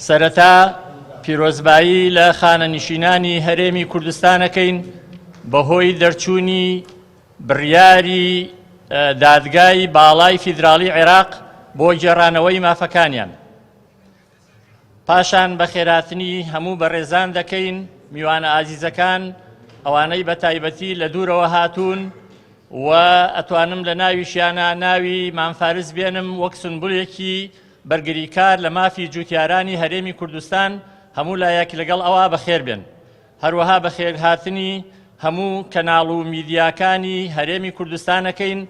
سەرەتا پیرۆزبایی لە خانەنشینانی هەرێمی کوردستانەکەین بەهۆی دەرچوونی بڕیاری دادگای باڵای فیدراڵی عێراق بۆ گێڕانەوەی مافەکانیان. پاشان بەخێراتنی هەموو بەڕێزان دەکەین، میوانە ئازیزەکان، ئەوانەی بە تایبەتی لە دوورەوە هاتوون و ئەتوانم لە ناویشیانە ناوی مام فارس بێنم وەک سونبولێکی بەرگریکار لە مافی جوتیارانی هەرێمی کوردستان، هەموو لایەک لەگەڵ ئەوا بەخێر بێن. هەروەها بەخێرهاتنی هەموو کەناڵ و میدیاکانی هەرێمی کوردستانەکەین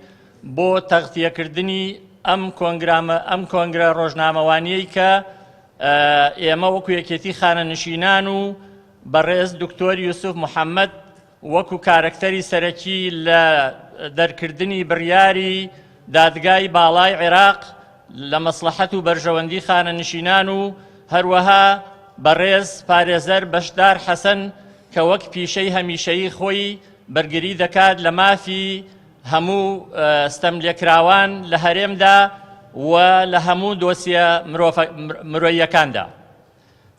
بۆ تەغتیەکردنی ئەم کۆنگرامە ئەم کۆنگرە ڕۆژنامەوانیەی کە ئێمە وەکو یەکێتی خانەنشینان و بەڕێز دکتۆر یوسف محەممەد وەکو کارەکتەری سەرەکی لە دەرکردنی بڕیاری دادگای باڵای عێراق لە مەسڵەحەت و بەرژەوەندی خانەنشینان و هەروەها بەڕێز پارێزەر بەشدار حەسەن کە وەک پیشەی هەمیشەیی خۆی بەرگری دەکات لە مافی هەموو ستەملێکراوان لە هەرێمدا و لە هەموو دۆسیە مرۆییەکاندا.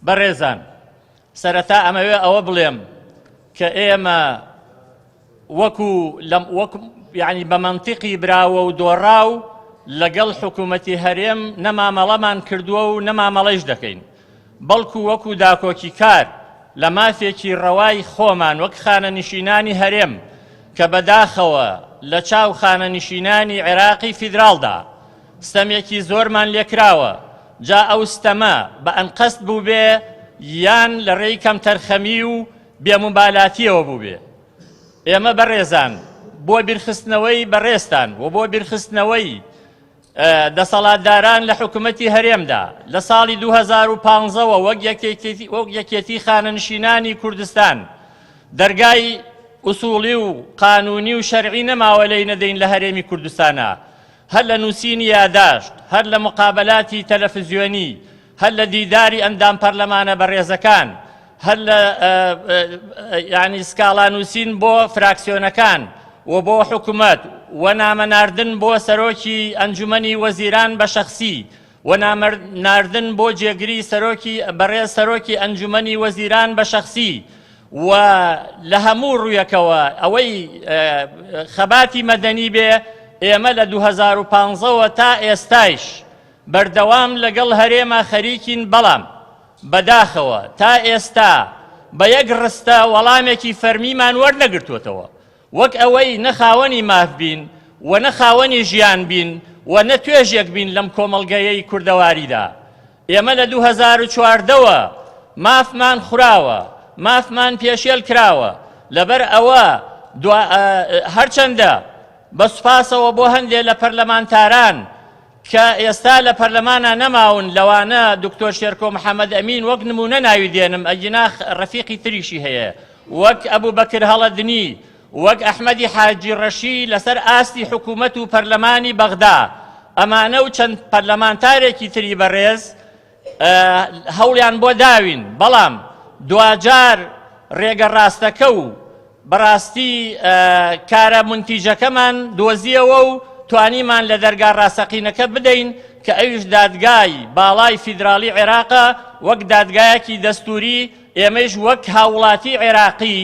بەڕێزان سەرەتا ئەمەوێ ئەوە بڵێم کە ئێمە وەکو لەم وەک یعنی بە مەنتیقی براوە و دۆڕاو لەگەڵ حکوومەتی هەرێم نە مامەڵەمان کردووە و نە مامەڵەیش دەکەین بەڵکو وەکو داکۆکیکار لە مافێکی ڕەوای خۆمان وەک خانەنشینانی هەرێم کە بەداخەوە لە چاو خانەنشینانی عێراقی فیدراڵدا ستەمێکی زۆرمان لێکراوە جا ئەو ستەمە بە ئەنقەست بووبێ یان لە ڕێی کەمتەرخەمی و بێموبالاتیەوە بووبێ. ئێمە بەڕێزان بۆ بیرخستنەوەی بەڕێزتان و بۆ بیرخستنەوەی دەسەڵاتداران لە حکوومەتی هەرێمدا لە ساڵی 2015ەوە وەک وەک یەکێتی خانەنشینانی کوردستان دەرگای ئوسوڵی و قانونی و شەرعی نەماوە لێی نەدەین لە هەرێمی کوردستانە هەر لە نووسینی یاداشت هەر لە مقابلاتی تەلەفزیۆنی هەر لە دیداری ئەندام پەرلەمانە بەڕێزەکان، هەر لە یانی سکاڵا نووسین بۆ فراکسیۆنەکان و بۆ حکومەت و نامە ناردن بۆ سەرۆکی ئەنجومەنی وەزیران بە شەخسی و نامە ناردن بۆ جێگری سەرۆکی بەڕێز سەرۆکی ئەنجومەنی وەزیران بە شەخسی و لە هەموو ڕوویەکەوە ئەوەی خەباتی مەدەنی بێ ئێمە لە 2015ەوە تا ئێستایش بەردەوام لەگەڵ هەرێما خەریکین بەڵام بەداخەوە تا ئێستا بە یەک ڕستە وەڵامێکی فەرمیمان وەرنەگرتووەتەوە وەک ئەوەی نە خاوەنی ماف بین و نە خاوەنی ژیان بین و نە توێژێک بین لەم کۆمەڵگەیەی کوردەواریدا. ئێمە لە 2014 وە مافمان خوراوە، مافمان پێشێل کراوە، لەبەر ئەوە دوا هەرچەندە بە سوپاسەوە بۆ هەندێ لە پەرلەمانتاران کە ئێستا لە پەرلەمانا نەماون لەوانە دکتۆر شێرکۆ محەمەد ئەمین وەک نموونە ناوی دێنم ئەگینا ڕەفیقی تریشی هەیە وەک ئەبوبەکر هەڵەدنی وەک ئەحمەدی حاجی ڕەشی لەسەر ئاستی حکوومەت و پەرلەمانی بەغدا ئەمانە و چەند پەرلەمانتارێکی تری بەڕێز هەوڵیان بۆ داوین بەڵام دواجار ڕێگە ڕاستەکە و بەڕاستی کارە مونتیجەکەمان دۆزیەوە و توانیمان لە دەرگا ڕاستەقینەکە بدەین کە ئەویش دادگای باڵای فیدراڵی عێراقە وەک دادگایەکی دەستوری ئێمەیش وەک هاوڵاتی عێراقی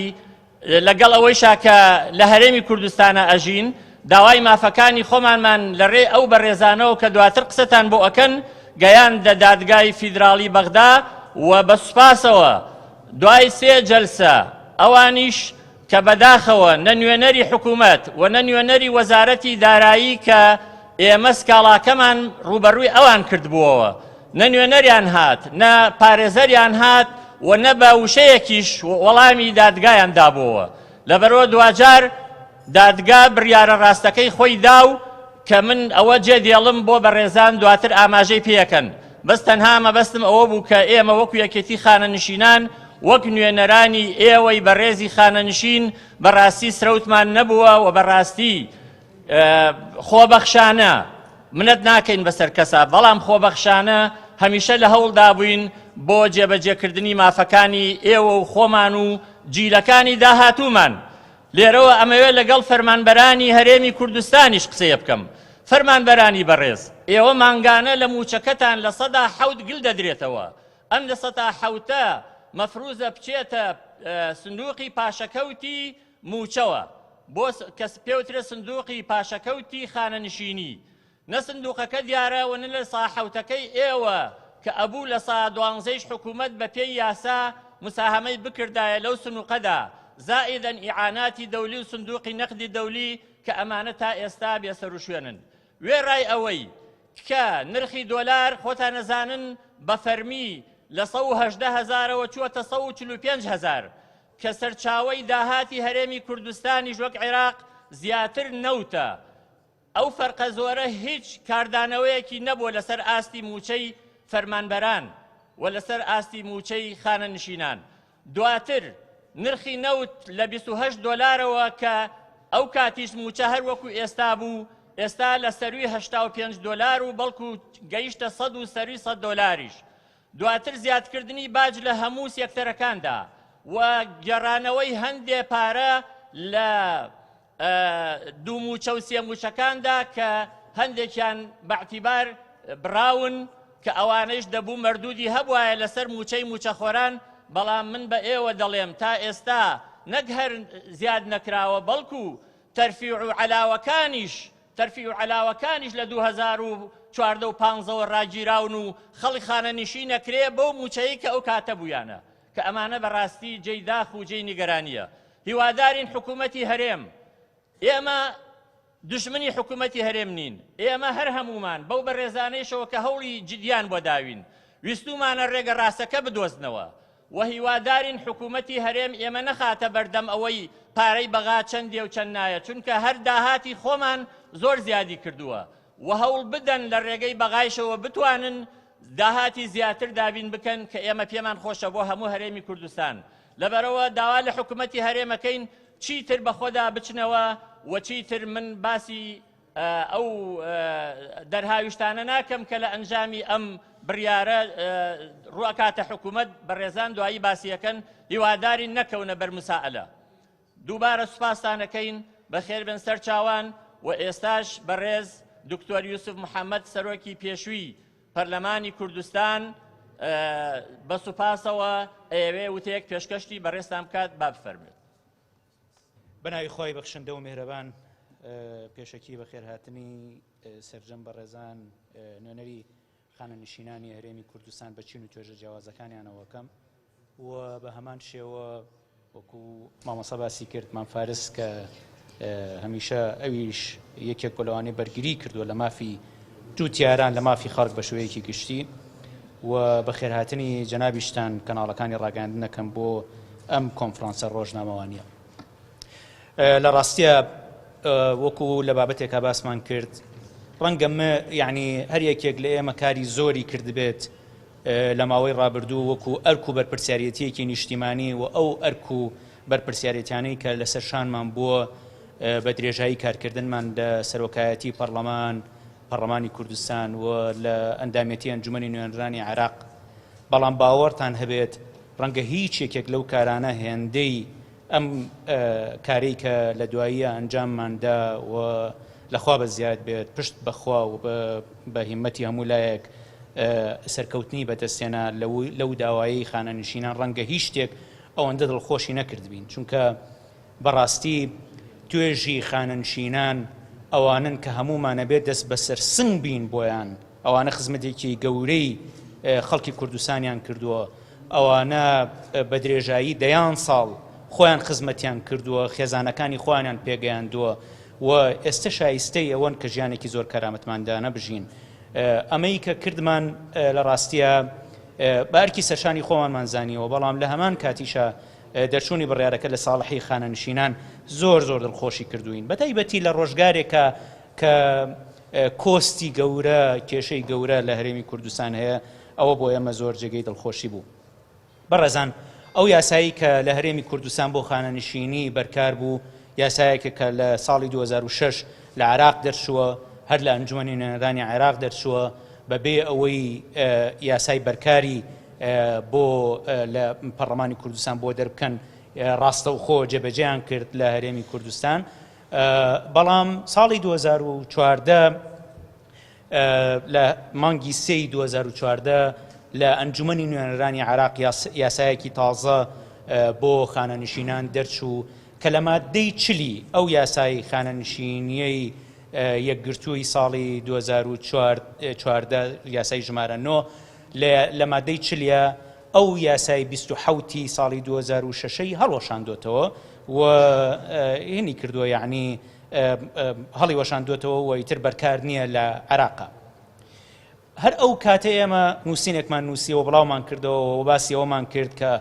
لەگەڵ ئەوەیشا کە لە هەرێمی کوردستانا ئەژین، داوای مافەکانی خۆمانمان لە رێی ئەو بەڕێزانەوە کە دواتر قسەتان بۆ ئەکەن، گەیاندە دادگای فیدراڵی بەغدا و بە سوپاسەوە دوای سێ جەلسە ئەوانیش کە بەداخەوە نە نوێنەری حکوومەت و نە نوێنەری وەزارەتی دارایی کە ئێمە سکاڵاکەمان ڕووبەڕووی ئەوان کردبووەوە نە نوێنەریان هات، نە پارێزەریان هات و نە بە وشەیەکیش وەڵامی دادگایان دابۆوە. لەبەرئەوە دواجار دادگا بڕیارە ڕاستەکەی خۆی دا و کە من ئەوە جێ دێڵم بۆ بەڕێزان دواتر ئاماژەی پێکەن. بەس تەنها مەبەستم ئەوە بوو کە ئێمە وەکو یەکێتی خانەنشینان وەک نوێنەرانی ئێوەی بەڕێزی خانەنشین بەڕاستی سرەوتمان نەبووە و بەڕاستی خۆبەخشانە منەت ناکەین بەسەر کەسا، بەڵام خۆبەخشانە هەمیشە لە هەوڵدا بووین بۆ جێبەجێکردنی مافەکانی ئێوە و خۆمان و جیلەکانی داهاتوومان. لێرەوە ئەمەوێ لەگەڵ فەرمانبەرانی هەرێمی کوردستانیش قسەیە بکەم. فەرمانبەرانی بەڕێز، ئێوە مانگانە لە مووچەکەتان 7% گل دەدرێتەوە. ئەم لە حەوتە مەفروزە بچێتە سندوقی پاشەکەوتی مووچەوە بۆ کە پێوترێ سندوقی پاشەکەوتی خانەنشینی. نە سندوقەکە دیارە و نە لە سا حەوتەکەی ئێوە کە ئەبوو لە سا دوانزەیش حکوومەت بە پێی یاسا مساهەمەی بکردایە لەو سنوقەدا زائیدەن ئیعاناتی دەولی و سندوقی نەقدی دەولی کە ئەمانە تا ئێستا بێسەروشوێنن. وێڕای ئەوەی کە نرخی دۆلار خۆتان ئەزانن بە فەرمی لە 118 هەزارەوە چووەتە 145 هەزار کە سەرچاوەی داهاتی هەرێمی کوردستانیش وەک عێراق زیاتر نەوتە، ئەو فەرقە زۆرە هیچ کاردانەوەیەکی نەبووە لەسەر ئاستی مووچەی فەرمانبەران و لەسەر ئاستی مووچەی خانەنشینان. دواتر نرخی نەوت لە 28 دۆلارەوە کە ئەو کاتیش مووچە هەر وەکو ئێستا بوو، ئێستا لە سەروی 85 دۆلار و بەڵکو گەیشتە 100 و سەروی 100 دۆلاریش. دواتر زیادکردنی باج لە هەموو سێکتەرەکاندا و گێڕانەوەی هەندێ پارە لە دوو مووچە و سێ مووچەکاندا کە هەندێکیان بە اعتیبار بڕاون کە ئەوانەیش دەبوو مەردودی هەبوایە لەسەر مووچەی مووچەخۆران، بەڵام من بە ئێوە دەڵێم تا ئێستا نەک هەر زیاد نەکراوە بەڵکو تەرفیع و عەلاوەکانیش تەرفیع و عەلاوەکانیش لە 2014 و پانزەوە ڕاگیراون و خەڵک خانەنشین ئەکرێ بەو مووچەی کە ئەو کاتە بوویانە کە ئەمانە بەڕاستی جێی داخ و جێی نیگەرانییە. هیوادارین حکوومەتی هەرێم، ئێمە دوژمنی حکوومەتی هەرێم نین، ئێمە هەر هەموومان بەو بەڕێزانەیشەوە کە هەوڵی جدیان بۆ داوین، ویستوومانە ڕێگە ڕاستەکە بدۆزنەوە و هیوادارین حکوومەتی هەرێم ئێمە نەخاتە بەردەم ئەوەی پارەی بەغا چەند دێ و چەند نایە، چونکە هەر داهاتی خۆمان زۆر زیادی کردووە و هەوڵ بدەن لە ڕێگەی بەغایشەوە بتوانن داهاتی زیاتر دابین بکەن کە ئێمە پێمان خۆشە بۆ هەموو هەرێمی کوردستان. لەبەرئەوە داوا لە حکومەتی هەرێمەکەین چیتر بەخۆدا بچنەوە و چیتر من باسی ئەو دەرهاویشتانە ناکەم کە لە ئەنجامی ئەم بڕیارە ڕوئەکاتە حکومەت، بەڕێزان دوایی باسیەکەن، هیوادارین نەکەونە بەر مسائلە. دووبارە سوپاستانەکەین، بەخێربێن سەرچاوان و ئێستاش بەڕێز دکتۆر یوسف محەممەد سەرۆکی پێشووی پەرلەمانی کوردستان بە سوپاسەوە ئەیەوێ وتەیەک پێشکەشتی بەڕێزتان بکات، با بفەرموێت. بە ناوی خوای بەخشندە و میهرەبان، پێشەکی بەخێرهاتنی سەرجەم بەڕێزان نوێنەری خانەنشینانی هەرێمی کوردستان بە چین و توێژە جیاوازەکانیانەوە کەم و بە هەمان شێوە وەکو مامۆستا باسی کرد مام فارس کە هەمیشە ئەویش یەکێک بۆ لەوانەی بەرگری کردووە لە مافی جوتیاران لە مافی خەڵک بە شێوەیەکی گشتی و بەخێرهاتنی جەنابیشتان کەناڵەکانی ڕاگەیاندنەکەم بۆ ئەم کۆنفرانسە ڕۆژنامەوانیە. لە ڕاستیە وەکو لە بابەتێکا باسمان کرد ڕەنگە یعنی هەر یەکێک لە ئێمە کاری زۆری کردبێت لە ماوەی ڕابردوو وەکو ئەرک و بەرپرسیارێتیەکی نیشتیمانی و ئەو ئەرک و بەرپرسیارێتیانەی کە لەسەر شانمان بووە بە درێژایی کارکردنمان لە سەرۆکایەتی پەڕلەمان پەڕلەمانی کوردستان و لە ئەندامێتی ئەنجومەنی نوێنەرانی عێراق بەڵام باوەڕتان هەبێت ڕەنگە هیچ یەکێک لەو کارانە هێندەی ئەم کارەی کە لە دواییە ئەنجاممان دا و لە خوا بە زیاد بێت پشت بە خوا و بە هیمەتی هەموو لایەک سەرکەوتنی بەدەستهێنا لەو داوایەی خانەنشینان ڕەنگە هیچ شتێک ئەوەندە دڵخۆشی نەکردبین چونکە بەڕاستی توێژی خانەنشینان ئەوانن کە هەموومانە بێت دەست بەسەر سنگ بین بۆیان ئەوانە خزمەتێکی گەورەی خەڵکی کوردستانیان کردووە، ئەوانە بە درێژایی دەیان ساڵ خۆیان خزمەتیان کردووە، خێزانەکانی خۆیانیان پێگەیاندووە و ئێستە شایستەی ئەوەن کە ژیانێکی زۆر کەرامەتمەندانە بژین. ئەمەی کە کردمان لە ڕاستییا بە ئەرکی سەرشانی خۆمانمان زانیوە، بەڵام لە هەمان کاتیشا دەرچوونی بڕیارەکە لە ساڵحی خانەنشینان زۆر زۆر دڵخۆشی کردووین، بەتایبەتی لە ڕۆژگارێکا کە کۆستی گەورە، کێشەی گەورە لە هەرێمی کوردستان هەیە، ئەوە بۆ ئێمە زۆر جێگەی دڵخۆشی بوو. بەڕێزان، ئەو یاسایەی کە لە هەرێمی کوردستان بۆ خانەنشینی بەرکار بوو، یاسایەکە کە لە ساڵی 2006 لە عێراق دەرچووە، هەر لە ئەنجومەنی نوێنەرانی عێراق دەرچووە، بەبێ ئەوەی یاسای بەرکاری بۆ لە پەڕلەمانی کوردستان بۆ دەربکەن، ڕاستەوخۆ جێبەجێیان کرد لە هەرێمی کوردستان. بەڵام ساڵی 2014 لە مانگی سێی 2014 لە ئەنجومەنی نوێنەرانی عێراق یاسایەکی تازە بۆ خانەنشینان دەرچوو کە لە ماددەی چلی ئەو یاسای خانەنشینیەی یەکگرتووی ساڵی 2014 یاسای ژمارە 9 لە مادەی چلیا ئەو یاسای 27 ی ساڵی 2006 ی هەڵوەشاندۆتەوە و هینی کردووە یعنی هەڵی وەشاندوێتەوە و ئیتر بەرکار نییە لە عێراقا. هەر ئەو کاتە ئێمە نووسینێکمان نووسیەوە بڵاومان کردەوە و باسی ئەوەمان کرد کە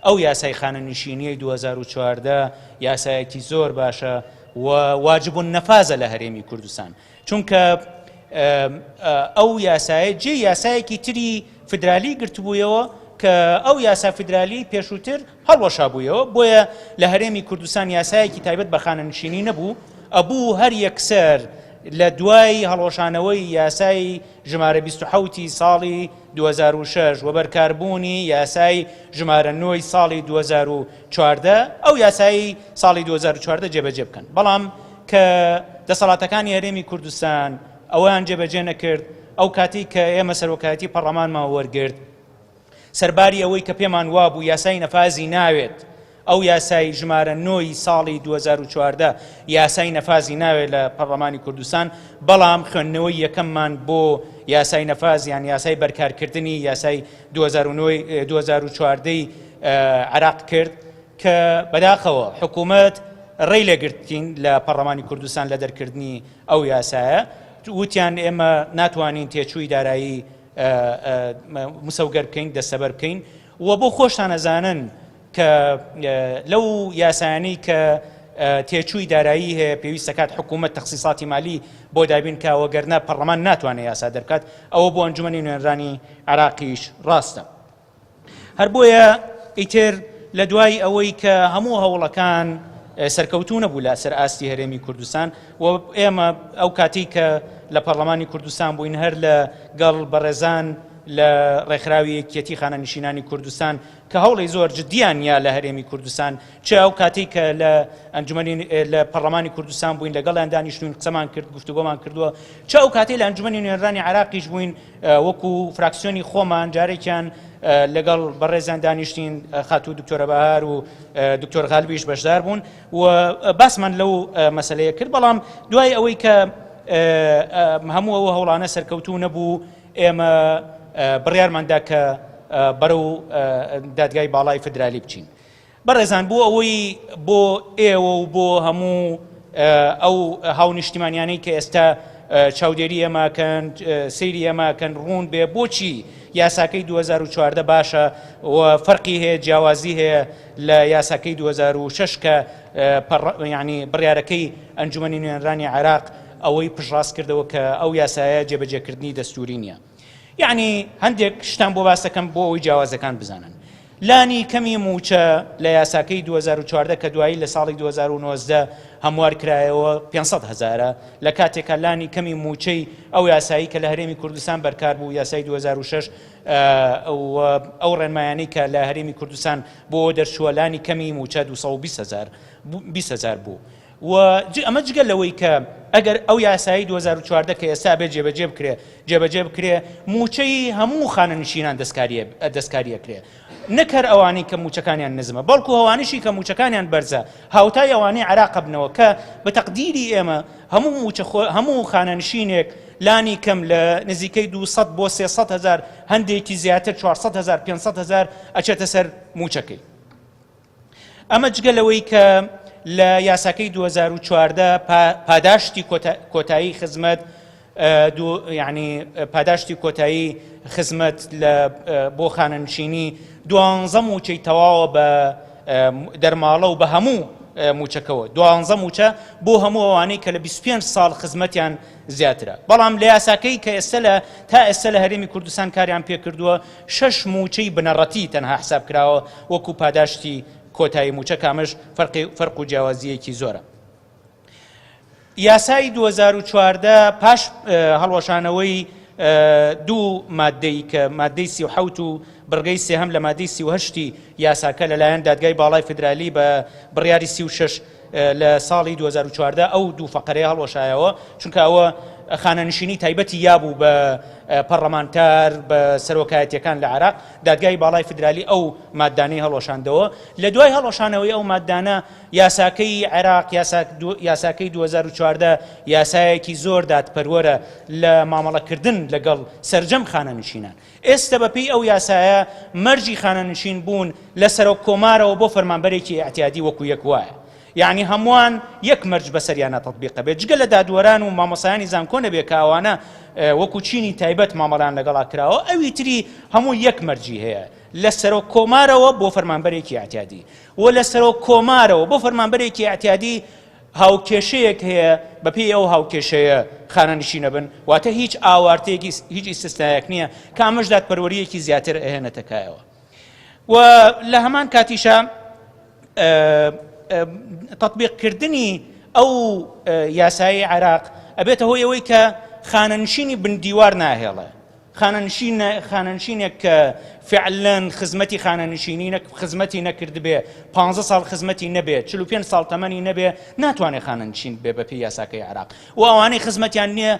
ئەو یاسای خانەنشینیەی 2014 یاسایەکی زۆر باشە و واجب النفاذە لە هەرێمی کوردستان چونکە ئەو یاسایە جێ یاسایەکی تری فدرالی گرتبوویەوە کە ئەو یاسا فدرالی پێشووتر هەڵوەشابوویەوە بۆیە لە هەرێمی کوردستان یاسایەکی تایبەت بە خانەنشینی نەبوو ئەبوو هەر یەکسەر لە دوای هەڵوەشانەوەی یاسای ژمارە 27 ی ساڵی 2006 و بەرکاربوونی یاسای ژمارە 9 ی ساڵی 2014 ئەو یاسایی ساڵی 2014 جێبەجێ بکەن بەڵام کە دەسەڵاتەکانی هەرێمی کوردستان ئەوەیان جێبەجێ نەکرد ئەو کاتەی کە ئێمە سەرۆکایەتی پەڕلەمانمان وەرگرت سەرباری ئەوەی کە پێمان وابوو یاسای نەفازی ناوێت، ئەو یاسای ژمارە نۆ ی ساڵی 2014 یاسای نەفازی ناوێت لە پەڕلەمانی کوردستان، بەڵام خوێندنەوەی یەکەممان بۆ یاسای نەفاز یان یاسای بەرکارکردنی یاسای 2014 ی عێراق کرد کە بەداخەوە حکوومەت ڕێی لێگرتین لە پەڕلەمانی کوردستان لە دەرکردنی ئەو یاسایە، وتیان ئێمە ناتوانین تێچووی دارایی مسەوگەر بکەین دەستەبەر بکەین و بۆ خۆشتان ئەزانن کە لەو یاسایانەی کە تێچووی دارایی هەیە پێویست دەکات حکوومەت تەخسیساتی مالی بۆ دابین کا وەگەرنا پەرلەمان ناتوانێت یاسا دەرکات ئەوە بۆ ئەنجومەنی نوێنەرانی عێراقیش ڕاستە. هەر بۆیە ئیتر لە دوای ئەوەی کە هەموو هەوڵەکان سەرکەوتوو نەبوو لە سەر ئاستی هەرێمی کوردستان و ئێمە ئەو کاتی کە لە پەرلەمانی کوردستان بووین هەر لە گەڵ بەڕێزان لە ڕێکخراوی یەکیەتی خانەنشینانی کوردستان کە هەوڵی زۆر جدیان یا لە هەرێمی کوردستان چ ئەو کاتی کە لە ئەنجومەنی لە پەرلەمانی کوردستان بووین لەگەڵیان دانیشتوین قسەمان کرد گفتوگۆمان کردووە چ ئەو کاتی لە ئەنجومەنی نوێنەرانی عێراقیش بووین وەکو فراکسیۆنی خۆمان جارێکیان لەگەڵ بەڕێزیان دانیشتین خاتوو دکتۆرە بەهار و دکتۆر غالبیش بەشدار بوون و باسمان لەو مەسلەیە کرد بەڵام دوای ئەوەی کە هەموو ئەو هەوڵانە سەرکەوتوو نەبوو ئێمە بڕیارماندا کە بەرەو دادگای باڵای فدرالی بچین. بەڕێزان بۆ ئەوەی بۆ ئێوە و بۆ هەموو ئەو هاونیشتیمانیانەی کە ئێستا چاودێری ئێماکەن سەیری ئێماکەن ڕوون بێ بۆچی یاساکەی 2014 باشە و فەرقی هەیە جیاوازی هەیە لە یاساکەی 2006 کە ینی بڕیارەکەی ئەنجومەنی نوێنرانی عێراق ئەوەی پشڕاست کردەوە کە ئەو یاسایە جێبەجێکردنی دەستوری نییە. یەعنی هەندێک شتان بۆ باس دەکەم بۆ ئەوەی جیاوازەکان بزانن. لانی کەمی مووچە لە یاساکەی 2014 کە دوایی لە ساڵی 2019 هەموار کرایەوە 500 هەزارە لە کاتێکا لانی کەمی مووچەی ئەو یاسایی کە لە هەرێمی کوردستان بەرکار بوو یاسای 2006 و ئەو ڕێنمایانەی کە لە هەرێمی کوردستان بۆ دەرچووە لانی کەمی مووچە 220 هەزار 20 هەزار بوو. و ئەمە جگە لەوەی کە ئەگەر ئەو یاسایی 2014 کە ئێستا بێت جێبەجێ بکرێ جێبەجێ بکرێ مووچەی هەموو خانەنشینان دەستکاریە کرێ نەک هەر ئەوانەی کە مووچەکانیان نزمە بەڵکو ئەوانیشی کە مووچەکانیان بەرزە هاوتای ئەوانەی عێراق بنەوە کە بە تەقدیری ئێمە هەموو مووچە هەموو خانەنشینێک لانی کەم لە نزیکەی 200 بۆ 300 هزار هەندێکی زیاتر 400 هزار 500 هزار ئەچێتە سەر مووچەکەی. ئەمە جگە لەوەی کە لە یاساکەی 2014 پاداشتی کۆتایی خزمەت یعنی پاداشتی کۆتایی خزمەت لە بۆ خانەنشینی دوانزە موچەی تەواوە بە دەرماڵە و بە هەموو موچەکەوە دوانزە موچە بۆ هەموو ئەوانەی کە لە 25 ساڵ خزمەتیان زیاترە بەڵام لە یاساکەی کە ئێستا لە تا ئێستا لە هەرێمی کوردستان کاریان پێکردووە شەش مووچەی بنەڕەتی تەنها حساب کراوە وەکو پاداشتی کۆتایی مووچە کە ئەمەش فەرقی فەرق و جیاوازییەکی زۆرە. یاسای 2014 پاش هەڵوەشانەوەی دوو مادەی کە مادەی 37 و بڕگەی سێهەم لە مادەی 38 یاساکە لەلایەن دادگای باڵای فیدرالی بە بڕیاری 36 لە ساڵی 2014 ئەو دوو فەقەرەیە هەڵوەشایەوە چونکە ئەوە خانەنشینی تایبەتی یابوو بە پەڕلەمانتار بە سەرۆکایەتیەکان لە عێراق، دادگای باڵای فیدرالی ئەو ماددانەی هەڵوەشاندەوە. لە دوای هەڵوەشانەوەی ئەو ماددانە یاساکەی عێراق یاساکەی 2014 یاسایەکی زۆر دادپەروەرە لە مامەڵەکردن لەگەڵ سەرجەم خانەنشینان. ئێستە بەپێی ئەو یاسایە مەرجی خانەنشین بوون لە سەرۆک کۆمارەوە بۆ فەرمانبەرێکی ئیعتیادی وەکو یەک وایە. یەعنی هەمووان یەک مەرج بەسەریانا تەتبیق ئەبێت جگە لە دادوەران و مامۆستایانی زانکۆ نەبێت کە ئەوانە وەکو چینی تایبەت مامەڵەیان لەگەڵا کراوە ئەوی تری هەموو یەک مەرجی هەیە لە سەرۆک کۆمارەوە بۆ فەرمانبەرێکی ئیعتیادی و لە سەرۆک کۆمارەوە بۆ فەرمانبەرێکی ئیعتیادی هاوکێشەیەک هەیە بەپێی ئەو هاوکێشەیە خانەنشینە بن واتە هیچ ئاوارتەیەکی هیچ ئیستسنایەک نییە کە ئەمەش دادپەروەریەکی زیاتر ئەهێنێتە کایەوە و لە هەمان کاتیشا تەتبیقکردنی ئەو یاسایی عێراق ئەبێتە هۆی ئەوەی کە خانەنشینی بن دیوار ناهێڵێ خانەنشین خانەنشینێک کە فعلەن خزمەتی خانەنشینی نەک خزمەتی نەکردبێ 15 ساڵ خزمەتی نەبێ 45 ساڵ تەمەنی نەبێ ناتوانێت خانەنشین بێ بەپێی یاساکەی عێراق و ئەوانەی خزمەتیان نییە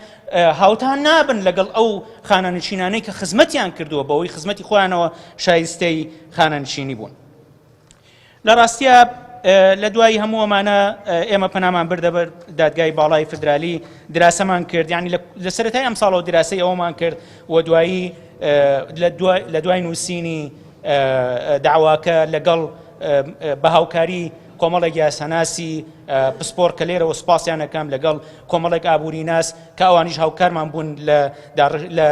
هاوتا نابن لەگەڵ ئەو خانەنشینانەی کە خزمەتیان کردووە بەوەی خزمەتی خۆیانەوە شایستەی خانەنشینی بوون. لە ڕاستیا لە دوایی هەموو ئەمانە ئێمە پەنامان بردە بەر دادگای باڵای فدرالی دراسەمان کرد یعنی لە سەرەتای ئەم ساڵەوە دراسەی ئەومان کرد و دوایی لە دوای نووسینی داواکە لەگەڵ بە هاوکاری کۆمەڵێک یاساناسی پسپۆر کە لێرەوە سوپاسیان ئەکەم لەگەڵ کۆمەڵێک ئابووریناس کە ئەوانیش هاوکارمان بوون لە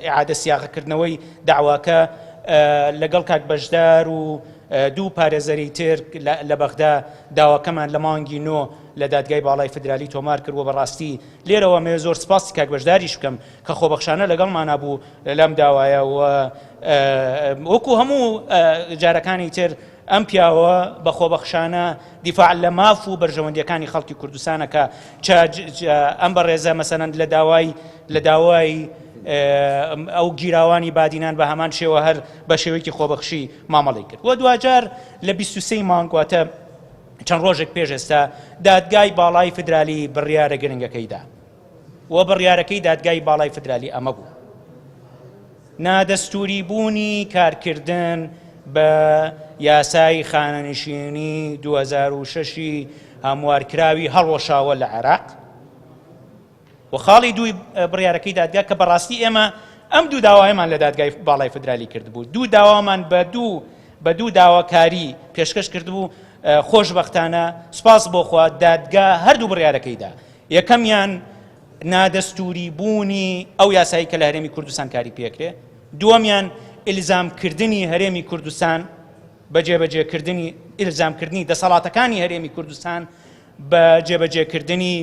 ئیعادە سیاغەکردنەوەی داواکە لەگەڵ کاک بەشدار و دوو پارێزەری تر لە بەغدا داواکەمان لە مانگی نۆ لە دادگای باڵای فدرالی تۆمار کرد و بەڕاستی لێرەوە مێ زۆر سپاسی کاک بەشداریش بکەم کە خۆبەخشانە لەگەڵمانا بوو لەم داوایە و وەکو هەموو جارەکانی تر ئەم پیاوە بە خۆبەخشانە دیفاع لە ماف و بەرژەوەندیەکانی خەڵکی کوردستانە کە ئەم بەڕێزە مەسەلەن لە داوای لە داوای ئەو گیراوانی بادینان بە هەمان شێوە هەر بە شێوەیەکی خۆبەخشی مامەڵی کرد و دواجار لە 23 مانگ واتە چەند ڕۆژێک پێش ئێستا دادگای باڵای فدرالی بڕیارە گرنگەکەیدا و بڕیارەکەی دادگای باڵای فدرالی ئەمە بوو. نادەستووری بوونی کارکردن بە یاسای خانەنشینی 2006 ی هەموارکراوی هەڵوەشاوە لە عێراق و خاڵی دووی بڕیارەکەی دادگا کە بەڕاستی ئێمە ئەم دوو داوایەمان لە دادگای باڵای فدرالی کردبوو دوو داوامان بە دوو بە دوو داواکاری پێشکەش کردبوو خۆشبەختانە سپاس بۆ خوا دادگا هەردوو بڕیارەکەیدا یەکەمیان نادەستووری بوونی ئەو یاسایی کە لە هەرێمی کوردستان کاری پێکرێ، دووەمیان ئیلزامکردنی هەرێمی کوردستان بە جێبەجێکردنی ئیلزامکردنی دەسەڵاتەکانی هەرێمی کوردستان بە جێبەجێکردنی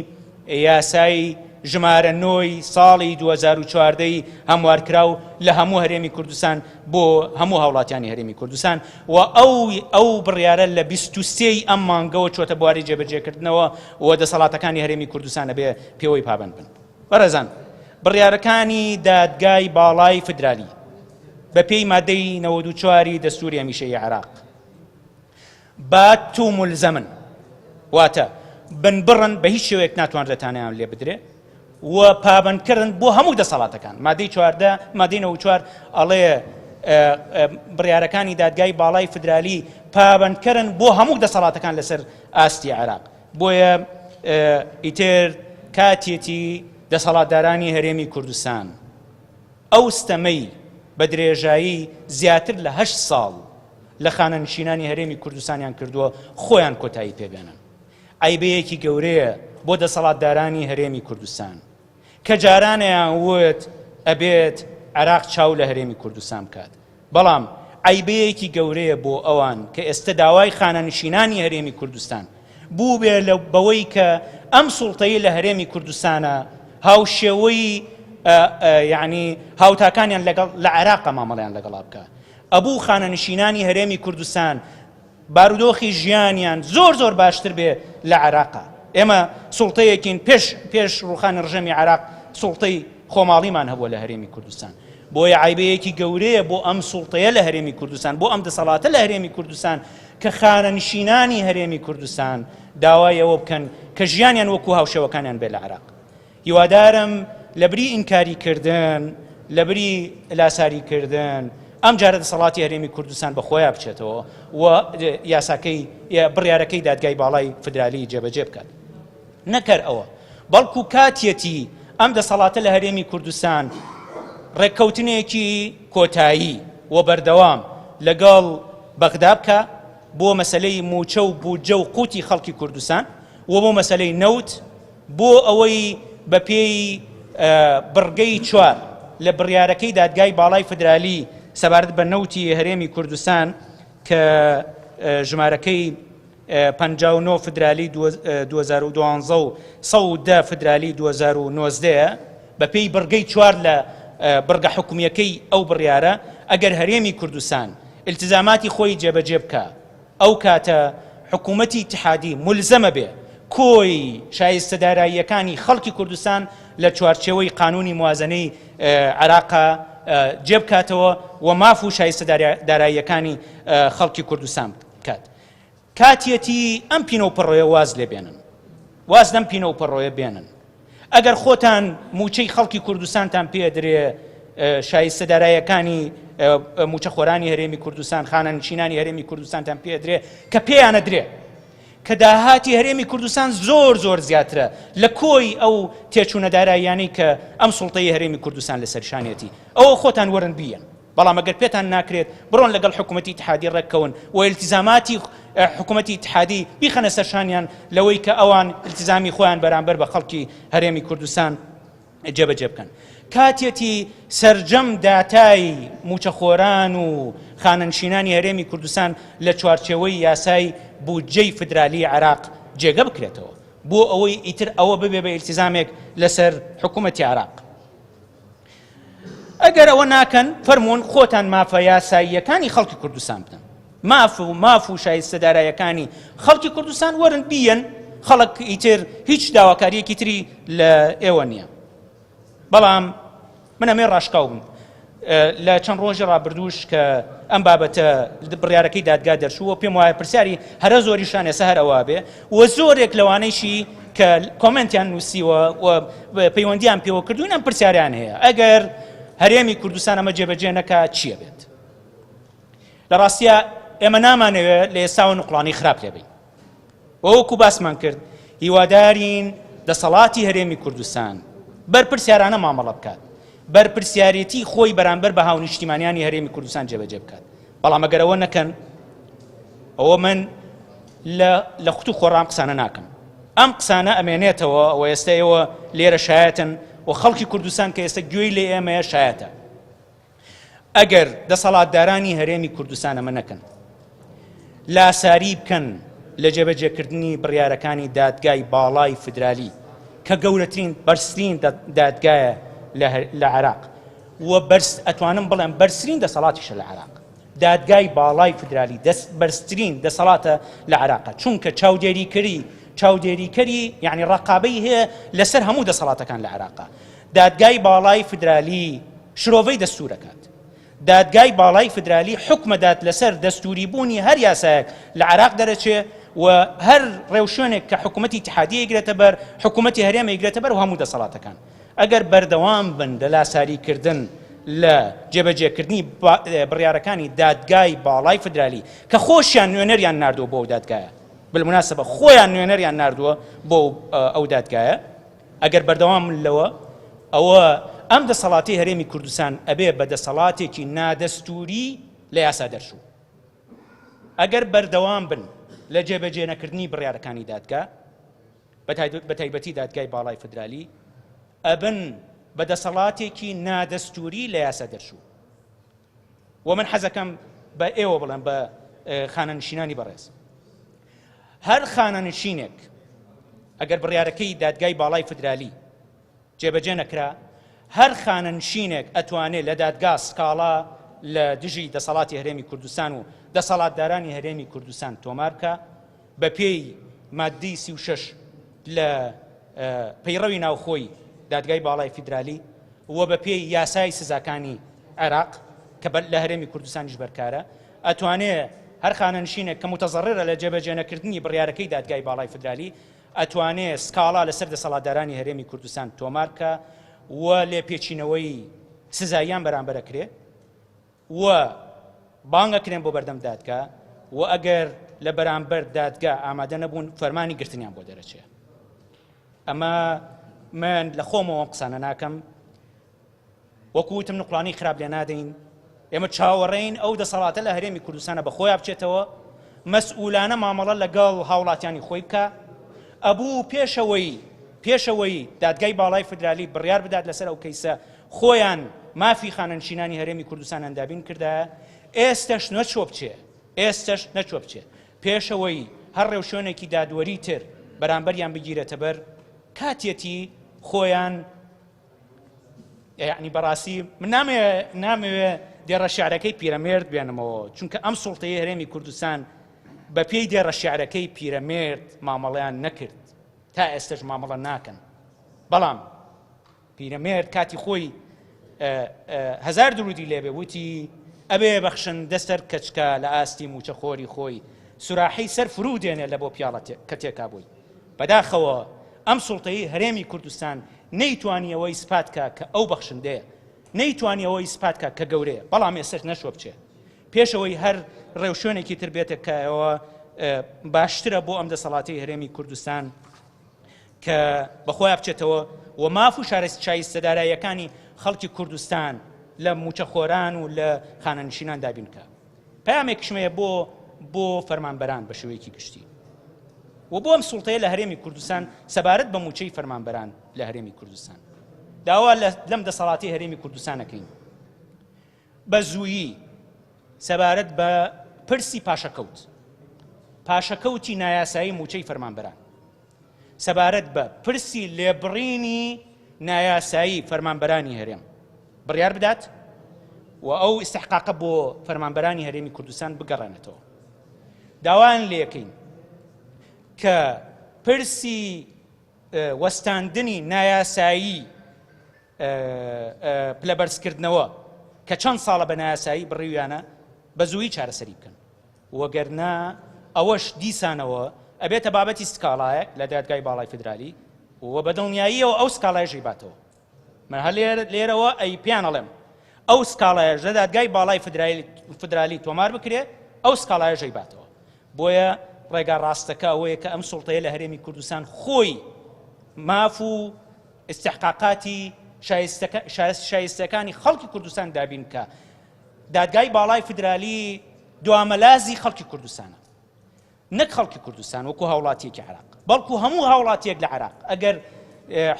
یاسای ژمارە نۆی ساڵی 2014 ی هەموارکراو لە هەموو هەرێمی کوردستان بۆ هەموو هاوڵاتیانی هەرێمی کوردستان و ئەو ئەو بڕیارە لە 23 ی ئەم مانگەوە چۆتە بواری جێبەجێکردنەوە و دەسەڵاتەکانی هەرێمی کوردستان ئەبێ پێوەی پابەند بن. بەڕێزان بڕیارەکانی دادگای باڵای فدرالی بە پێی مادەی 94 ی دەستوری هەمیشەیی عێراق بات و ملزەمن واتە بنبڕن بە هیچ شێوەیەک ناتوانرێت تانەیان لێ بدرێ و پابەندکردن بۆ هەموو دەسەڵاتەکان مادەی چواردە مادەی 94 ئەڵێ بڕیارەکانی دادگای باڵای فدرالی پابەندکەرن بۆ هەموو دەسەڵاتەکان لەسەر ئاستی عێراق بۆیە ئیتر کاتیەتی دەسەڵاتدارانی هەرێمی کوردستان ئەو ستەمەی بە درێژایی زیاتر لە هەشت ساڵ لە خانەنشینانی هەرێمی کوردستانیان کردووە خۆیان کۆتایی پێبێنن. عەیبەیەکی گەورەیە بۆ دەسەڵاتدارانی هەرێمی کوردستان کە جارانیان وت ئەبێت عێراق چاو لە هەرێمی کوردستان بکات بەڵام عەیبەیەکی گەورەیە بۆ ئەوان کە ئێستە داوای خانەنشینانی هەرێمی کوردستان بووبێ لە بەوەی کە ئەم سوڵتەی لە هەرێمی کوردستانە هاوشێوەی یعنی هاوتاکانیان لەگەڵ لە عێراقە مامەڵیان لەگەڵا بکە ئەبوو خانەنشینانی هەرێمی کوردستان بارودۆخی ژیانیان زۆر زۆر باشتر بێ لە عێراقا. ئێمە سوڵتەیەکین پێش پێش ڕوخانی ڕژێمی عێراق سوڵتەی خۆماڵیمان هەبووە لە هەرێمی کوردستان. بۆیە عەیبەیەکی گەورەیە بۆ ئەم سوڵتەیە لە هەرێمی کوردستان، بۆ ئەم دەسەڵاتە لە هەرێمی کوردستان کە خانەنشینانی هەرێمی کوردستان داوای ئەوە بکەن کە ژیانیان وەکو هاوشێوەکانیان بێ لە عێراق. هیوادارم لەبری ئینکاری کردن، لەبری لاساری کردن، ئەم جارە دەسەڵاتی هەرێمی کوردستان بە خۆیا بچێتەوە و یاساکەی بڕیارەکەی دادگای باڵای فدرالی جێبەجێ بکات. نەک هەر ئەوە، بەڵکو کاتیەتی ئەم دەسەڵاتە لە هەرێمی کوردستان ڕێککەوتنێکی کۆتایی و بەردەوام لەگەڵ بەغدا بکا بۆ مەسەلەی مووچە و بودجە و قوتی خەڵکی کوردستان و بۆ مەسەلەی نەوت بۆ ئەوەی بەپێی بڕگەی چوار لە بڕیارەکەی دادگای باڵای فدرالی سەبارەت بە نەوتی هەرێمی کوردستان کە ژمارەکەی 59 فدرالی 2012 و 110 فدرالی 2019 بەپێی بڕگەی چوار لە بڕگە حکومیەکەی ئەو بڕیارە ئەگەر هەرێمی کوردستان التزاماتی خۆی جێبەجێ بکا ئەو کاتە حکوومەتی ئیتحادی مولزەمە بێ کۆی شایستە داراییەکانی خەڵکی کوردستان لە چوارچێوەی قانوونی موازەنەی عێراقا جێ بکاتەوە و ماف و شایستە داراییەکانی خەڵکی کوردستان بکات. کاتیەتی ئەم پینە و پەڕۆیە واز لێ بێنن. واز لەم پینە و پەڕۆیە بێنن. ئەگەر خۆتان مووچەی خەڵکی کوردستانتان پێ درێ شایستە دارایەکانی مووچەخۆرانی هەرێمی کوردستان خانەنشینانی هەرێمی کوردستانتان پێ درێ کە پێیانە درێ کە داهاتی هەرێمی کوردستان زۆر زۆر زیاترە لە کۆی ئەو تێچوونە داراییانەی کە ئەم سوڵتەی هەرێمی کوردستان لەسەر شانێتی ئەوە خۆتان وەرن بیەن. بەڵام ئەگەر پێتان ناکرێت بڕۆن لەگەڵ حکوومەتی ئیتحادی ڕێککەون و ئیلتیزاماتی حکوومەتی ئیتحادی بیخەنە سەر شانیان لەوەی کە ئەوان ئیلتیزامی خۆیان بەرامبەر بە خەڵکی هەرێمی کوردستان جێبەجێ بکەن. کاتیەتی سەرجەم داتای مووچەخۆران و خانەنشینانی هەرێمی کوردستان لە چوارچێوەی یاسای بودجەی فدرالی عێراق جێگە بکرێتەوە بۆ ئەوەی ئیتر ئەوە ببێ بە ئیلتیزامێک لەسەر حکوومەتی عێراق. ئەگەر ئەوە ناکەن فەرموون خۆتان مافە یاساییەکانی خەڵکی کوردستان بدەن ماف و ماف و شایستە دارایەکانی خەڵکی کوردستان وەرن بیەن خەڵک ئیتر هیچ داواکاریەکی تری لە ئێوە نییە بەڵام من ئەمێ ڕاشکاو بم لە چەند ڕۆژی ڕابردووش کە ئەم بابەتە بڕیارەکەی دادگا دەرچووە پێم وایە پرسیاری هەرە زۆریشان ئێستا هەر ئەوە بێ و زۆرێک لەوانەیشی کە کۆمێنتیان نووسیوە و پەیوەندیان پێوە کردوون ئەم پرسیاریان هەیە ئەگەر هەرێمی کوردستان ئەمە جێبەجێ نەکا چییە بێت لە ڕاستە ئێمە نامانەوێت لە ئێستاوە نوقڵانی خراپ لێبین وەکو باسمان کرد هیوادارین دەسەڵاتی هەرێمی کوردستان بەرپرسیارانە مامەڵە بکات بەرپرسیارێتی خۆی بەرامبەر بە هاونیشتیمانیانی هەرێمی کوردستان جێبەجێ بکات بەڵام ئەگەر ئەوە نەکەن ئەوە من لە خوت و خۆڕام قسانە ناکەم ئەم قسانە ئەمێنێتەوە ئەوە ئێستا ئێوە لێرە شایەتن و خەڵکی کوردستان کە ئێستا گوێی لێ ئێمەیە شایەتە ئەگەر دەسەڵاتدارانی هەرێمی کوردستان ئەمە نەکەن لاساری بکەن لە جێبەجێکردنی بڕیارەکانی دادگای باڵای فدرالی کە گەورەترین بەرزترین دادگایە لە عێراق و بەرز ئەتوانم بڵێم بەرزترین دەسەڵاتیشە لە عێراق دادگای باڵای فدرالی دەست بەرزترین دەسەڵاتە لە عێراقە چونکە چاودێریکەری چاودێریکەری یعنی ڕقابەی هەیە لەسەر هەموو دەسەڵاتەکان لە عێراقا دادگای باڵای فدرالی شرۆڤەی دەستورەکات دادگای باڵای فدرالی حوکمەدات لەسەر دەستوری بوونی هەر یاسایەک لە عێراق دەرەچێ و هەر ڕێوشوێنێک کە حکوومەتی ئیتحادی ئەیگرێتە بەر، حکوومەتی هەرێم ئەیگرێتە بەر و هەموو دەسەڵاتەکان. ئەگەر بەردەوام بن لە لاساریکردن لە جێبەجێکردنی بڕیارەکانی دادگای باڵای فدرالی کە خۆشیان نوێنەریان ناردووە بۆ ئەو دادگایە، بالمناسبە خۆیان نوێنەریان ناردووە بۆ ئەو دادگایە، ئەگەر بەردەوام بن لەوە، ئەوە ئەم دەسەڵاتەی هەرێمی کوردستان ئەبێ بە دەسەڵاتێکی نادەستووری لە یاسا دەرچوو. ئەگەر بەردەوام بن لە جێبەجێ نەکردنی بڕیارەکانی دادگا، بە تایبەتی دادگای باڵای فدرالی، ئەبن بە دەسەڵاتێکی نادەستووری لە یاسا دەرچوو. و من حەزەکەم بە ئێوە بڵێم بە خانەنشینانی بەڕێز هەر خانەنشینێک ئەگەر بڕیارەکەی دادگای باڵای فدرالی جێبەجێ نەکرا هەر خانەنشینێک ئەتوانێت لە دادگا سکاڵا لە دژی دەسەڵاتی هەرێمی کوردستان و دەسەڵاتدارانی هەرێمی کوردستان تۆمار بکە بە پێی ماددی 36 لە پەیڕەوی ناوخۆی دادگای باڵای فیدرالی و بە پێی یاسای سزاکانی عێراق کە لە هەرێمی کوردستانیش بەرکارە، ئەتوانێ هەر خانەنشینێک کە موتەزەڕڕە لە جێبەجێنەکردنی بڕیارەکەی دادگای باڵای فدرالی، ئەتوانێ سکاڵا لەسەر دەسەڵاتدارانی هەرێمی کوردستان تۆمار بکا و لێپێچینەوەی سزاییان بەرامبەر ئەکرێ و بانگ ئەکرێن بۆ بەردەم دادگا و ئەگەر لە بەرامبەر دادگا ئامادە نەبوون فەرمانی گرتنیان بۆ دەرەچێ. ئەمە من لە خۆمەوە ئەم قسانە ناکەم، وەکو وتم نوقڵانی خراپ لێ نادەین، ئێمە چاوەڕێین ئەو دەسەڵاتە لە هەرێمی کوردستانە بە خۆیا بچێتەوە، مەسئولانە مامەڵە لەگەڵ هاوڵاتیانی خۆی بکا. ئەبوو پێشەوەی پێشەوەی دادگای باڵای فدرالی بڕیار بدات لەسەر ئەو کەیسە خۆیان مافی خانەنشینانی هەرێمی کوردستانیان دابین کردایە، ئێستەش نەچووە بچێ ئێستەش نەچووە بچێ پێشەوەی هەر ڕێوشوێنێکی دادوەری تر بەرامبەریان بگیرێتە بەر کاتیەتی خۆیان یعنی بەڕاستی من نامەوێ نامەوێ دێڕە شعرەکەی پیرەمێرد بێنمەوە چونکە ئەم سوڵتەی هەرێمی کوردستان بە پێی دێڕە شعرەکەی پیرەمێرد مامەڵەیان نەکرد تا ئێستش مامەڵە ناکەن بەڵام پیرەمێرد کاتی خۆی هەزار درودی لێبێ وتی ئەبێ بەخشندە سەر کەچکە لە ئاستی موچەخۆری خۆی سوراحی سەر فرو دێنێ لە بۆ پیاڵە کە تێکا بووی بەداخەوە ئەم سوڵتەی هەرێمی کوردستان نەیتوانی ئەوە ئیسپات کا کە ئەو بەخشندەیە، نەیتوانی ئەوە ئیسپات کا کە گەورەیە، بەڵام ئێستەش نەچووە بچێ. پێش ئەوەی هەر ڕێوشوێنێکی تر بێتە کایەوە باشترە بۆ ئەم دەسەڵاتەی هەرێمی کوردستان کە بەخۆیا بچێتەوە و ماف و شایستە داراییەکانی خەڵکی کوردستان لە مووچەخۆران و لە خانەنشینان دابین بکا. پەیامێکیشم هەیە بۆ بۆ فەرمانبەران بە شێوەیەکی گشتی و بۆ ئەم سوڵتەیە لە هەرێمی کوردستان سەبارەت بە مووچەی فەرمانبەران لە هەرێمی کوردستان داوا لەم دەسەڵاتی هەرێمی کوردستان ئەکەین بە زوویی سەبارەت بە پرسی پاشەکەوت پاشەکەوتی نایاسایی مووچەی فەرمانبەران سەبارەت بە پرسی لێبڕینی نایاسایی فەرمانبەرانی هەرێم بڕیار بدات و ئەو ئیستحقاقە بۆ فەرمانبەرانی هەرێمی کوردستان بگەڕێنێتەوە. داوایان لێکەین کە پرسی وەستاندنی نایاسایی پلەبەرزکردنەوە کە چەند ساڵە بە نایاسایی بڕیویانە بە زوویی چارەسەری بکەن. وەگەرنا ئەوەش دیسانەوە ئەبێتە بابەتی سکاڵایەک لە دادگای باڵای فیدرالی و بە دڵنیاییەوە ئەو سکاڵایەش ئەیباتەوە. من هەر لێرەوە ئەی پێیان ئەڵێم ئەو سکاڵایەش لە دادگای باڵای فیدرالی تۆمار بکرێ ئەو سکاڵایەش ئەیباتەوە. بۆیە ڕێگا ڕاستەکە ئەوەیە کە ئەم سوڵتەیە لە هەرێمی کوردستان خۆی ماف و ئیستحقاقاتی شایستەکانی خەڵکی کوردستان دابین بکا. دادگای باڵای فیدرالی دوامەلازی خەڵکی کوردستانە نەک خەڵکی کوردستان وەکو هاوڵاتیەکی عراق بەڵکو هەموو هاوڵاتیەک لە عراق ئەگەر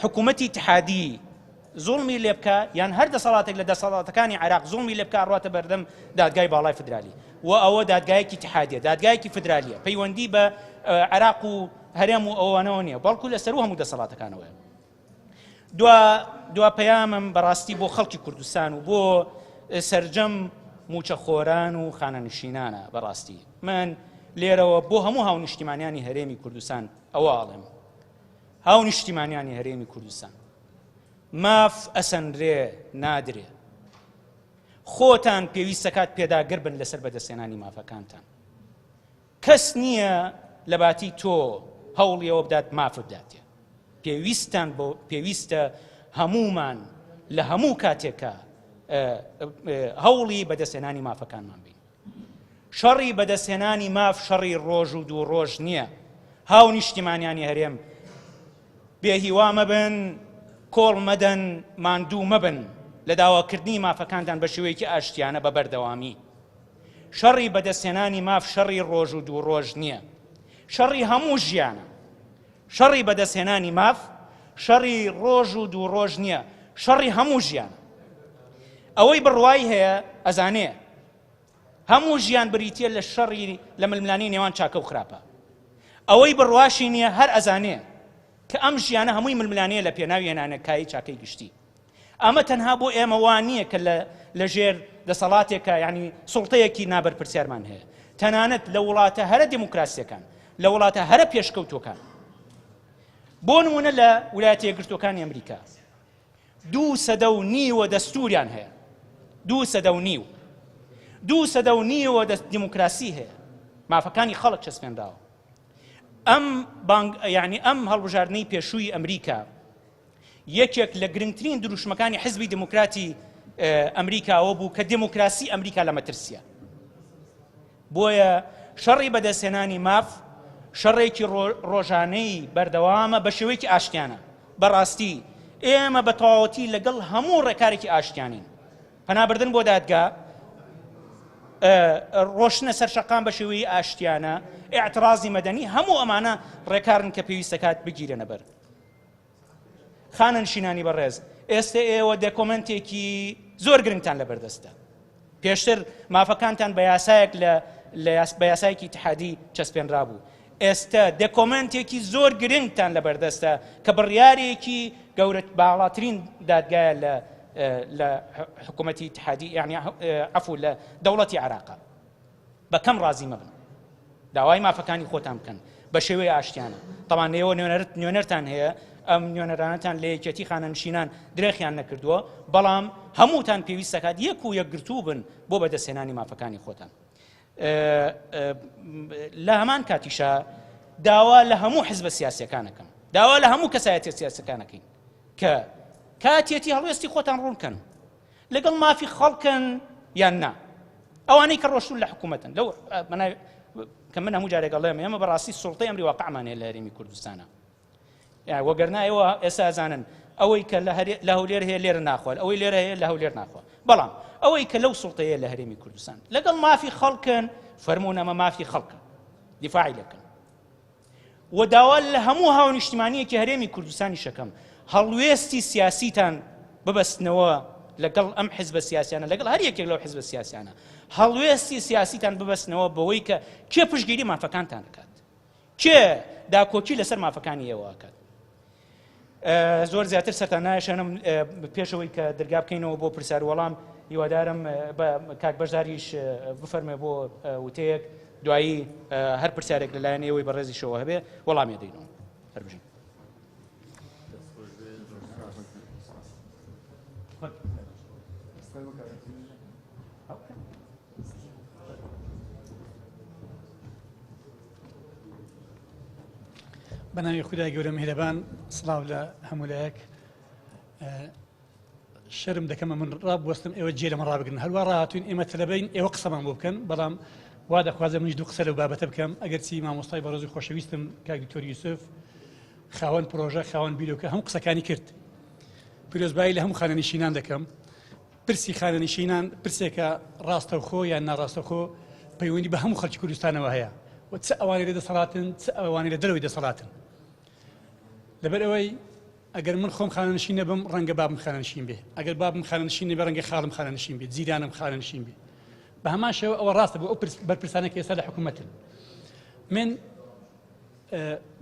حکوومەتی اتحادی زوڵمی لێ بکە یان هەر دەسەڵاتێک لە دەسەڵاتەکانی عراق زوڵمی لێ بکە ڕاتە بەردەم دادگای باڵای فدرالی و ئەوە دادگایەکی اتحادیە دادگایەکی فدرالیە پەیوەندی بە عراق و هەرێم و ئەوانەوە نییە بەڵکو لەسەر هەموو دەسەڵاتەکانەوەیە دوا دوا پەیامم بەڕاستی بۆ خەڵکی کوردستان و بۆ سەرجەم موچەخۆران و خانەنشینانە بەڕاستی من لێرەوە بۆ هەموو هاونیشتیمانیانی هەرێمی کوردستان ئەوە ئاڵێم هاونیشتیمانیانی هەرێمی کوردستان ماف ئەسەنرێ نادرێ خۆتان پێویستەکات پێداگر بن لەسەر بەدەستێنانی مافەکانتان کەس نییە لەباتی تۆ هەوڵی ئەوە بدات مافت بداتێ. پێویستتان بۆ پێویستە هەموومان لە هەموو کاتێکا هەوڵی بەدەستهێنانی مافەکانمان بین. شەڕی بەدەستهێنانی ماف شەڕی ڕۆژ و دوو ڕۆژ نییە. هاونیشتیمانیانی هەرێم بێهیوا مەبن، کۆڵ مەدەن، ماندوو مەبن لە داواکردنی مافەکانتان بە شێوەیەکی ئاشتیانە بە بەردەوامی. شەڕی بەدەستهێنانی ماف شەڕی ڕۆژ و دوو ڕۆژ نییە، شەڕی هەموو ژیانە. شەڕی بەدەستهێنانی ماف شەڕی ڕۆژ و دوو ڕۆژ نییە، شەڕی هەموو ژیانە. ئەوەی بڕوای هەیە ئەزانێ هەموو ژیان بریتییە لە شەڕی لە ململانێی نێوان چاکە و خراپە. ئەوەی بڕواشی نییە هەر ئەزانێ کە ئەم ژیانە هەمووی ململانێیە لە پێناوی هێنانەکایەی چاکەی گشتی. ئەمە تەنها بۆ ئێمە وا نییە کە لە ژێر دەسەڵاتێکە یعنی سوڵتەیەکی نابەرپرسیارمان هەیە تەنانەت لە وڵاتە هەرە دیموکراسیەکان لە وڵاتە هەرە پێشکەوتوەکان بۆ نمونە لە ولایەتە یەکگرتووەکانی ئەمریکا دوو سەدە و نیوە دەستوریان هەیە دوو سەدە و نیو دوو سەدە و نیوە دەست دیموکراسی هەیە مافەکانی خەڵک چەسپێنراوە. ئەم بانگ یعنی ئەم هەڵبژاردنەی پێشووی ئەمریکا یەکێک لە گرنگترین دروشمەکانی حزبی دموکراتی ئەمریکاوە بوو کە دموکراسی ئەمریکا لە مەترسیە. بۆیە شەڕی بەدەستهێنانی ماف شەڕێکی ڕۆژانەی بەردەوامە بە شێوەیەکی ئاشتیانە. بەڕاستی ئێمە بە تەواوەتی لەگەڵ هەموو ڕێکارێکی ئاشتیانین. پەنابردن بۆ دادگا، ڕۆشتنە سەر شەقام بە شێوەی ئاشتیانە، ئیعترازی مەدەنی، هەموو ئەمانە ڕێکارن کە پێویست دەکات بگیرێنە بەر. خانەنشینانی بەڕێز، ئێستە ئێوە دەکۆمێنتێکی زۆر گرنگتان لەبەردەستە. پێشتر مافەکانتان بە یاسایەک لە بە یاسایەکی ئیتحادی چەسپێنرابوو. ئێستە دەکۆمێنتێکی زۆر گرنگتان لەبەردەستە کە بڕیارێکی گەورە باڵاترین دادگایە لە لە حکوومەتی ئیتحادی یعنی عەفو لە دەوڵەتی عێراقە. بە کەم ڕازی مەبن. داوای مافەکانی خۆتان بکەن بە شێوەی ئاشتیانە. تەبان ئێوە نوێنەرتان هەیە، ئەم نوێنەرانەتان لە یەکێتی خانەنشینان درێخیان نەکردووە، بەڵام هەمووتان پێویست دەکات یەک و یەکگرتوو بن بۆ بەدەستهێنانی مافەکانی خۆتان. لە هەمان کاتیشا داوا لە هەموو حزبە سیاسیەکانەکەم، داوا لە هەموو کەسایەتیە سیاسەکانەکەین کە کاتیەتی هەڵوێستی خۆتان ڕوون بکەن. لەگەڵ مافی خەڵکن یان نا ئەوانەی کە ڕۆشتون لە حکوومەتن لەو کە من هەموو جارێک ئەڵێم ئێمە بەڕاستی سوڵتەی ئەمری واقعمان هەیە لە هەرێمی کوردستانە وەگەرنا ئێوە ئێستا ئەزانن ئەوەی کە لە هەولێر هەیە لێرە ناخوات ئەوەی لێرە هەیە لە هەولێر ناخوا بەڵام ئەوەی کە لەو سوڵتەیە لە هەرێمی کوردستان لەگەڵ مافی خەڵکن فەرمونون ئەمە مافی خەڵکە دیفاعی لەکەن و داوا لە هەموو هاونیشتیمانیەکی هەرێمی کوردستانیش ئەکەم هەڵوێستی سیاسیتان ببەستنەوە لەگەڵ ئەم حزبە سیاسیانە لەگەڵ هەر یەکێک لەو حزبە سیاسیانە هەڵوێستی سیاسیتان ببەستنەوە بەوەی کە کێ پشتگیری مافەکانتان دەکات کێ داکۆکی لەسەر مافەکانی ئێوە ئەکات زۆر زیاتر سەرتان نایشێنم پێشەوەی کە دەرگا بکەینەوە بۆ پرسیار وەڵام هیوادارم بە کاک بەشداریش بفەرمێ بۆ وتەیەک دوایی هەر پرسیارێک لەلایەن ئێوەی بەڕێزیشەوە هەبێ وەڵامی دەینەوە هەر بژین. بەناوی خودای گەورە میهرەبان سڵاو لە هەموو لایەک شەرم دەکەمە من ڕابوەستم ئێوە جێ لەمە ڕابگرن هەروە ڕاهاتوین ئێمە تەلەبین ئێوە قسەمان بۆ بکەن بەڵام وا دەخوازە منیش دوو قسە لەو بابەتە بکەم ئەگەرچی مامۆستای بەڕێز و خۆشەویستم کاک دکتۆر یوسف خاوەن پرۆژە خاوەن بیرۆکە هەموو قسەکانی کرد پیرۆزبایی لە هەموو خانەنشینان دەکەم پرسی خانەنشینان پرسێکە ڕاستەوخۆ یان ناڕاستەوخۆ پەیوەندی بە هەموو خەڵکی کوردستانەوە هەیە و چ ئەوانەی لە دەسەڵاتن چ ئەوانەی لە دەرەوەی دەسەڵاتن. لەبەر ئەوەی ئەگەر من خۆم خانەنشین نەبم ڕەنگە بابم خانەنشین بێ، ئەگەر بابم خانەنشین نەبێ ڕەنگە خاڵم خانەنشین بێ، جیرانم خانەنشین بێ. بە هەمان شێوە ئەوە ڕاستە بۆ ئەو بەرپرسانە کە ئێستا لە حکوومەتن. من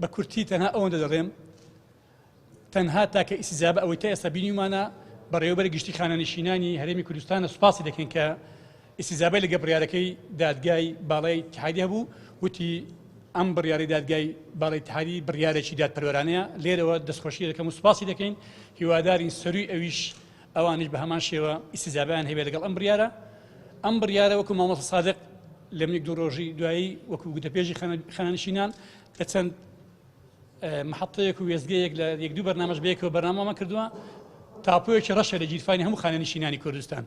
بە کورتی تەنها ئەوەندە دەڵێم تەنها تاکە ئیستیجابە ئەوەی تا ئێستا بینیومانە بەڕێوەبەری گشتی خانەنشینانی هەرێمی کوردستانە سوپاسی دەکەین کە ئیستیجابەی لەگە بڕیارەکەی دادگای باڵای ئیتحادی هەبوو وتی ئەم بڕیاری دادگای باڵای ئیتحادی بڕیارێکی دادپەروەرانەیە لێرەوە دەستخۆشی دەکەم و سوپاسی دەکەین هیوادارین سەروی ئەویش ئەوانیش بە هەمان شێوە ئیستیجابیان هەبێت لەگەڵ ئەم بڕیارە ئەم بڕیارە وەکو مامۆستا سادق لە منێک دوو ڕۆژی دوایی وەکو گوتەپێژی خانەنشینان لە چەند محەتەیەک و وێستگەیەک لە یەک دوو بەرنامەش بەیەکەوە بەرنامەمان کردووە تاپۆیەکی ڕەشە لە گیرفانی هەموو خانەنشینانی کوردستان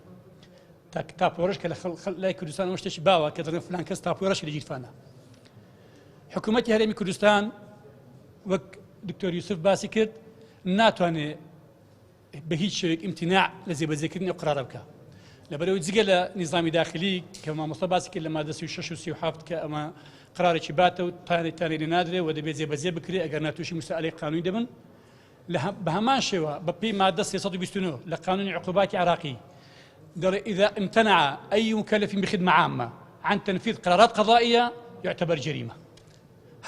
تاپۆ ڕەش کە لە لای کوردستان ئەوە شتێکی باوە کە دەڵێن فلان کەس تاپۆی ڕەشی لە گیرفانە حکوومەتی هەرێمی کوردستان وەک دکتۆر یوسف باسی کرد ناتوانێت بە هیچ شێوەیەک ئیمتیناع لە جێبەجێکردنی ئەو قرارە بکا. لەبەرئەوەی جگە لە نیزامی داخلی کە مامۆستا باسی کرد لە مادە 36 و 37 کە ئەمە قرارێکی باتە و تانەی تانەی لێ نادرێ و دەبێت جێبەجێ بکرێ ئەگەر نا تووشی موسائەلەی قانونی دەبن. بە هەمان شێوە بە پێی مادە 329 لە قانونی عقوباتی عراقی دەڵێ إذا امتنع أي مكلف بخدمة عامة عن تنفيذ قرارات قضائية يعتبر جريمة.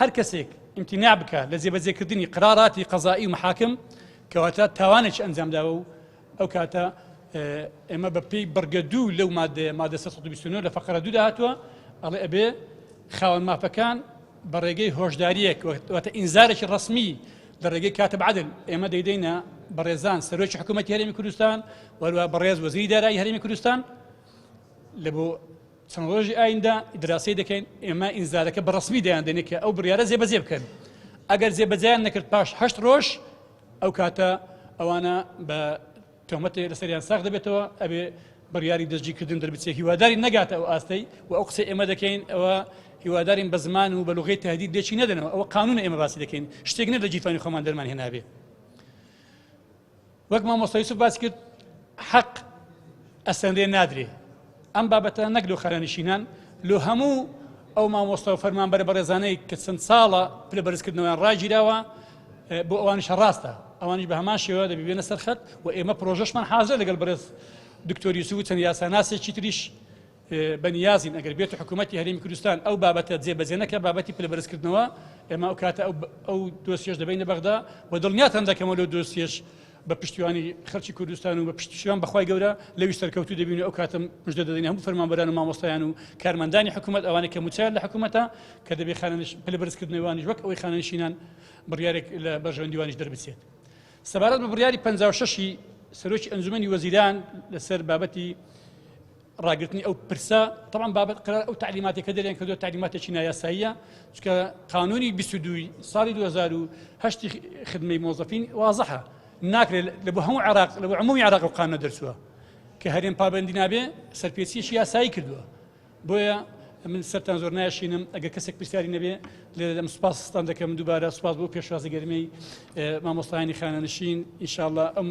هەر کەسێک ئیمتیناع بکا لە جێبەجێکردنی قراراتی قەزائی و محاکم کەواتە تاوانێکی ئەنجام داوە و ئەو کاتە ئێمە بە پێی بڕگە دوو لەو مادەیە مادە 329 لە فەقرە دوودا هاتووە ئەڵێ ئەبێ خاوەن مافەکان بە ڕێگەی هۆشداریەک واتە ئینزارێکی ڕەسمی لە ڕێگەی کاتب عدل ئێمە دەیدەینە بەڕێزان سەرۆکی حکوومەتی هەرێمی کوردستان وەروە بەڕێز وەزیری دارایی هەرێمی کوردستان لە بۆ. چەند ڕۆژی ئایندە دراسەی دەکەین، ئێمە ئینزارەکە بە ڕەسمی دەیان دەنێ کە ئەو بڕیارە جێبەجێ بکەن. ئەگەر جێبەجێیان نەکرد پاش هەشت ڕۆژ ئەو کاتە ئەوانە بە تۆمەتێ لەسەریان ساغ دەبێتەوە، ئەبێ بڕیاری دەستگیرکردن دەربچێ. هیوادارین نەگاتە ئەو ئاستەی و ئەو قسەی ئێمە دەکەین ئەوە هیوادارین بە زمان و بە لوغەی تهدید لێکی نەدەنەوە، ئەوە قانونە ئێمە باسی دەکەین، شتێک نە لە گیرفانی خۆمان دەرمان هێنابێ. وەک مامۆستا یوسف باسی کرد حەق ئەسەنرێ نادرێ. ئەم بابەتە نەک لۆ خانەنشینان، لۆ هەموو ئەو مامۆستا و فەرمانبەرە بەڕێزانەی کە چەند ساڵە پلە بەرزکردنەوەیان ڕاگیراوە، بۆ ئەوانیش ڕاستە، ئەوانیش بە هەمان شێوە دەبی بێنە سەر خەت و ئێمە پرۆژەشمان حازرە لەگەڵ بەڕێز دکتۆر یوسف و چەند یاساناسێکی تریش بەنیازین ئەگەر بێت حکوومەتی هەرێمی کوردستان ئەو بابەتە جێبەجێ نەکە، بابەتی پلە بەرزکردنەوە، ئێمە ئەو کاتە ئەو دۆسیەش دەبینە بەغدا و دڵنیاتان دەکەمەوە لەو دۆسیەش بە پشتیوانی خەڵکی کوردستان و بە پشتیوان بەخوای گەورە لەوی سەرکەوتوو دەبین و ئەو کاتە مژدە دەدەین هەموو فەرمانبەران و مامۆستایان و کارمەندانی حکوومەت ئەوانەی کە مووچەیان لە حکوومەتە کە دەبێ خانەنش پلە بەرزکردنەوانیش وەک ئەوەی خانەنشینان بڕیارێک لە بەرژەوەندیوانیش دەربچێت. سەبارەت بە بڕیاری 56 سەرۆکی ئەنجومەنی وەزیران لەسەر بابەتی ڕاگرتنی ئەو پرسە طبعا بابەت قرار ئەو تعلیماتێک کە دەریان کردووە تعلیماتێکی نایاساییە، چونکە قانونی 22 ساڵی 2008 خدمەی مۆزەفین وازحە، ناکرێت لە بۆ هەموو عێراق لە بۆ عمومی عێراق ئەو قانونە دەرچووە کە هەرێم پابەندی نابێ، سەرپێچیەکی یاسایی کردووە. بۆیە من سەرتان زۆر ناشینم، ئەگەر کەسێک پرسیاری نەبێ لێرە دەم سوپاستان دەکەم. دووبارە سوپاس بۆ پێشوازی گەرمەی مامۆستایانی خانەنشین. ئینشاءاللە ئەم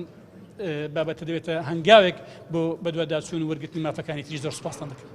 بابەتە دەبێتە هەنگاوێک بۆ بەدواداچوون و وەرگرتنی مافەکانی تری. زۆر سوپاستان دەکەم.